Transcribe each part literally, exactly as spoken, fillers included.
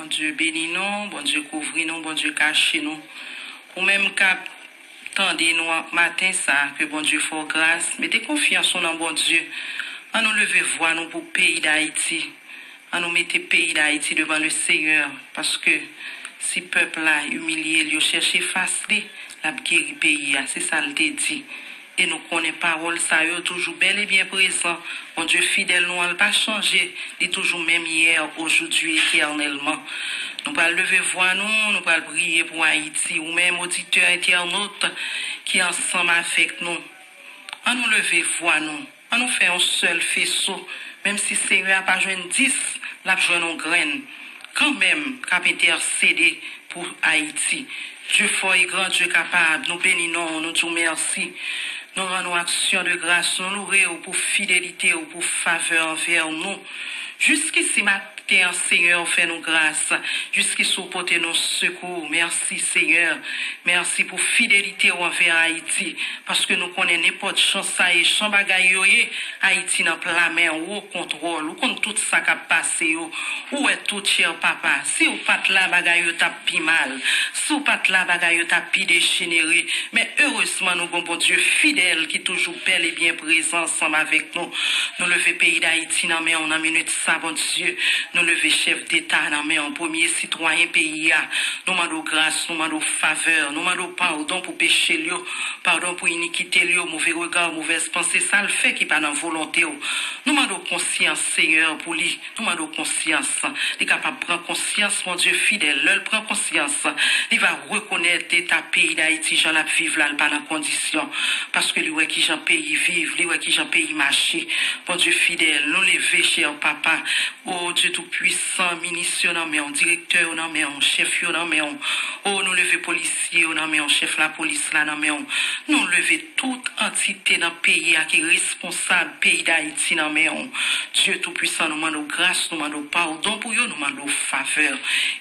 Bondye beni nou, Bondye kouvri nou, Bondye kache nou. Ou menm k ap tande nou an maten sa, ke Bondye fè w gras. Mete konfyans ou nan Bondye. Ann nou leve vwa nou pou peyi Dayiti. Ann nou mete peyi Dayiti devan le Seyè, paske si pèp la imilye l, yo chèche fas li, l ap geri peyi a. Se sa l te di. E nou konnen pawòl sa yo toujou bèl e byen prezan. Bondye fidèl nou an, l pa chanje. Li toujou menm yè, ojoudwi, etènèlman. Nou pral leve vwa nou, nou pral priye pou Ayiti. Ou menm, oditè, entènot ki ansanm avèk nou, ann nou leve vwa nou. Ann nou fè yon sèl feso. Menm si Seyè a pa jwenn dis, l ap jwenn yon grenn kanmenm k ap entèsede pou Ayiti. Dye fò e gran, Dye kapab, nou beni non w, nou di w mèsi. Nou rann ou aksyon de gras, nou loure w pou fidelite w, pou favè anvè nou. Jiskisi maten an, Seyè, ou fè nou gras. Jiskisi ou pote nou sekou. Mèsi, Seyè. Mèsi pou fidelite w anvè Ayiti. Paske nou konnen nenpòt jan sa ye, jan bagay yo ye, Ayiti nan pla men w, ou o kontwòl, ou konn tout sa k ap pase yo. Ou wè tout, chè papa. Si w pa t la, bagay yo t ap pi mal. Si w pa t la, bagay yo t ap pi dejenere. Men erezman, nou gon Bondye fidèl ki toujou bèl e byen prezan ansanm avèk nou. Nou leve peyi Dayiti nan men w nan minit sa, Bondye. Nou leve chèf deta nan men w, premye sitwayen peyi a. Nou mande w gras, nou mande w favè, nou mande w padon pou peche l yo, padon pou inikite l yo, move rega, movèz panse, sa l fè ki pa nan volonte w. Nou mande w konsyans, Seyè, pou li. Nou mande w konsyans. Li kapab pran konsyans, Bondye fidèl. Lè l pran konsyans, li va rekonèt eta peyi Dayiti, jan l ap viv la, l pa nan kondisyon. Paske li wè kijan peyi viv, li wè kijan peyi mache. Bondye fidèl, nou leve, chè papa. O Dye Toupwisan, minis yo nan men w, direktè yo nan men w, chèf yo nan men w. O, nou leve polisye yo nan men w, chèf lapolis la nan men w. Nou leve tout antite nan peyi a ki responsab peyi Dayiti nan men w. Dye Toupwisan, nou mande w gras, nou mande w padon pou yo, nou mande w favè.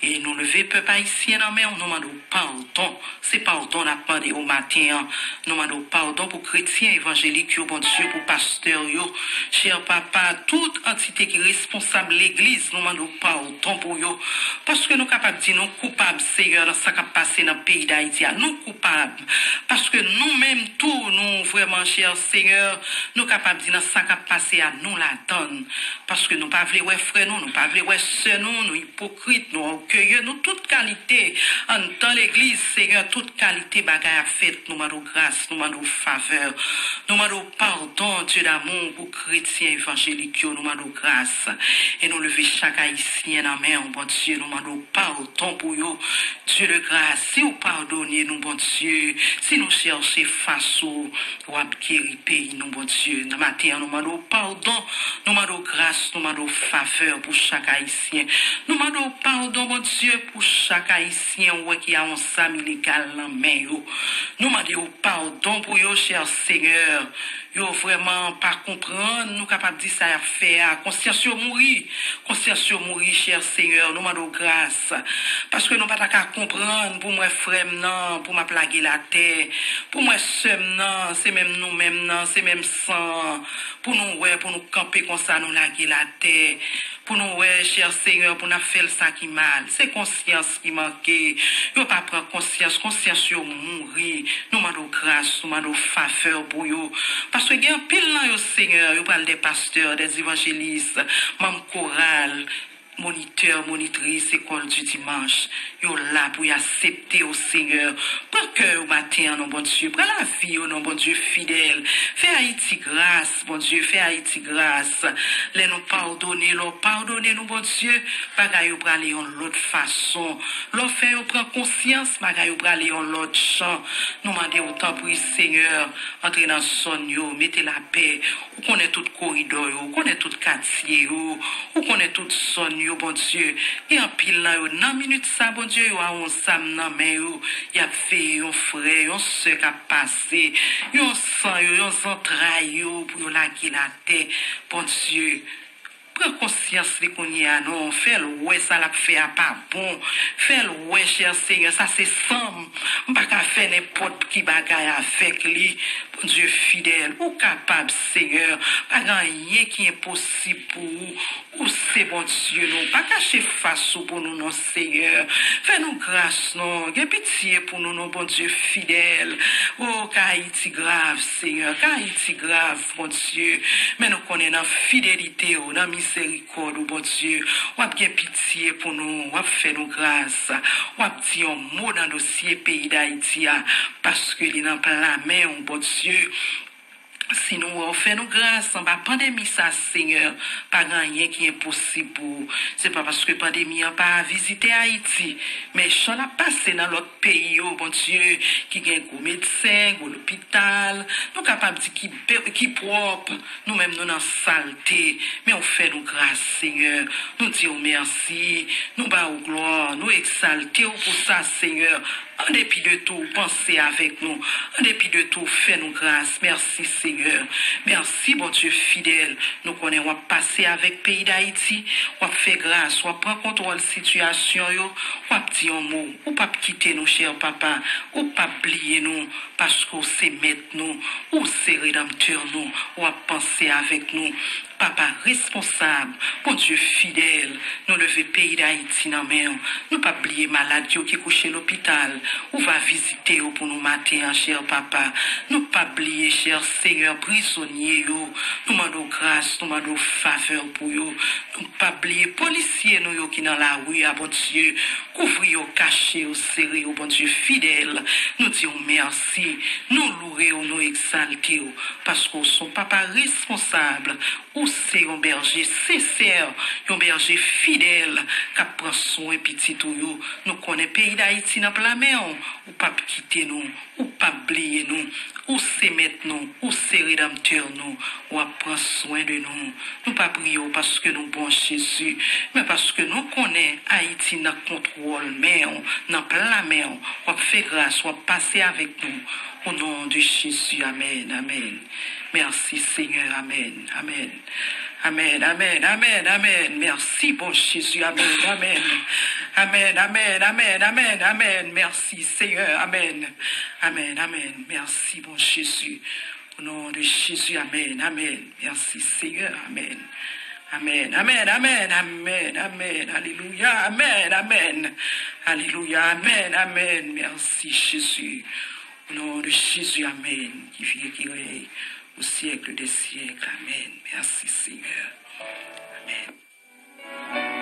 E nou leve pèp ayisyen nan men w, nou mande w padon. Se padon n ap mande w maten an. Nou mande w padon pou kretyen evanjelik yo, Bondye, pou pastè yo. Chè papa, tout antite ki responsab legliz, nou mande w padon pou yo. Paske nou kapab di nou koupab, Seyè, nan sa k ap pase nan peyi Dayiti a. Nou koupab. Paske nou menm tou, nou vrèman, chè Seyè, nou kapab di nan sa k ap pase a, nou ladann. Paske nou pa vle wè frè nou, nou pa vle wè sè nou, nou ipokrit, nou ògeye, nou tout kalite. Anndan legliz, Seyè, tout kalite bagay ap fèt. Nou mande w gras, nou mande w favè. Nou mande w padon, Dye damou, pou kretyen evanjelik yo, nou mande w gras. E nou leve chak ayisyen nan men w, Bondye, nou mande w padon pou yo. Dye de gras, si w padone nou, Bondye, si nou chèche fas ou, w ap geri peyi nou, Bondye. Nan maten an, nou mande w padon, nou mande w gras, nou mande w favè pou chak ayisyen. Nou mande w padon, Bondye, pou chak ayisyen ou wè ki a yon zam ilegal nan men yo. Nou mande w padon pou yo, chè Seyè. Yo vrèman pa konprann, nou kapab di sa y ap fè a. Konsyans yo mouri. Konsyans yo mouri, chè Seyè. Nou mande w gras. Paske nou pa ta ka konprann pou m wè frè m nan, pou m ap lage l atè. Pou m wè sè m nan, se menm nou menm nan, se menm san an. Pou nou wè, pou nou kanpe konsa, nou lage l atè. Pou nou wè, chè Seyè, pou n ap fè l sa ki mal. Se konsyans ki manke. Yo pa pran konsyans, konsyans yo mouri. Nou mande w gras, nou mande w favè pou yo. Paske gen anpil nan yo, Seyè, yo pral de pastè, de evanjelis, manm koral, monitè, monitris, ekòl di dimanch. Yo la pou y aksepte w, Seyè. Pran kè yo maten an, non, Bondye. Pran lavi yo, non, Bondye fidèl. Fè Ayiti gras, Bondye, fè Ayiti gras. Lè nou padone, lè w padone nou, Bondye, bagay yo prale yon lòt fason. Lè w fè yo pran konsyans, bagay yo prale yon lòt jan. Nou mande w, tanpri, Seyè, antre nan zòn yo, mete lapè. Ou konnen tout koridò yo, ou konnen tout katye yo, ou konnen tout zòn yo, Bondye. Gen anpil nan yo, nan minit sa, Bondye, yo a yon zam nan men yo. Y ap veye yon frè, yon sè k ap pase, yon san yo, yon zantray yo, pou yo lage l atè, Bondye. Pran konsyans li kounye a non. Fè l wè sa l ap fè a pa bon. Fè l wè, chè Senyè, sa se san m. M pa ka fè nenpòt ki bagay avèk li. Bondye fidèl, ou kapab, Senyè. Pa gen anyen ki enposib pou ou. Ou se Bondye nou. Pa kache fas ou pou nou non, Senyè. Fè nou gras non. Gen pitye pou nou non, Bondye fidèl. O, ka Ayiti grav, Senyè. Ka Ayiti grav, Bondye. Men nou konnen nan fidelite w, nan mizerikòd ou, Bondye, w ap gen pitye pou nou, w ap fè nou gras. W ap di yon mo nan dosye peyi Dayiti a, paske li nan pla men w, Bondye. Si nou wè w fè nou gras anba pandemi sa, Senyè, pa gen anyen ki enposib pou ou. Se pa paske pandemi an pa vizite Ayiti, men jan l ap pase nan lòt peyi yo, Bondye, ki gen gwo medsen, gwo lopital, nou kapab di ki be-, ki pwòp, nou menm nou nan salte, men w fè nou gras, Senyè. Nou di w mèsi, nou ba w glwa, nou egzalte w pou sa, Senyè. An depi de tou, ou panse avèk nou. An depi de tou, ou fè nou gras. Mèsi, Senyè. Mèsi, Bondye fidèl. Nou konnen w ap pase avèk peyi Dayiti. W ap fè gras. W ap pran kontwòl sitiyasyon yo. W ap di yon mo. Ou p ap kite nou, chè papa. Ou p ap bliye nou. Paske w se mèt nou. Ou se redanmtè nou. W ap panse avèk nou. Papa responsab, Bondye fidèl, nou leve peyi Dayiti nan men w. Nou p ap bliye malad yo ki kouche lopital. Ou va vizite yo pou nou maten an, chè papa. Nou p ap bliye, chè Senyè, prizonye yo. Nou mande w gras, nou mande w favè pou yo. Nou p ap bliye polisye nou yo ki nan lari a, Bondye. Kouvri yo, kache yo, sere yo, Bondye fidèl. Nou di w mèsi. Nou louwe w, nou egzalte w. Paske w se yon papa responsab. Ou se yon bèje sensè, yon bèje fidèl k ap pran swen pitit ou yo. Nou konnen peyi Dayiti nan pla men w. Ou p ap kite nou, ou p ap bliye nou. Ou se mèt nou, ou se redanmtè nou. W ap pran swen de nou. Nou pa priye w paske nou bon, Jezi, men paske nou konnen Ayiti nan kontwòl men w, nan pla men w. W ap fè gras, w ap pase avèk nou. O non de Jezi, amèn, amèn. Mèsi, Senyè, amèn, amèn. Amèn, amèn, amèn, amèn. Mèsi, bon Jezi, amèn, amèn. Amèn, amèn, amèn, amèn, amèn. Mèsi, Senyè, amèn. Amèn, amèn. Mèsi, bon Jezi. O non de Jezi, amèn, amèn. Mèsi, Senyè, amèn. Amèn, amèn, amèn, amèn, amèn. Alelouya, amèn, amèn. Alelouya, amèn, amèn. Mèsi, Jezi. O non de Jezi, amèn. Ki viv, ki rèy au siècle des siècles. Amèn. Mèsi, Senyè. Amèn.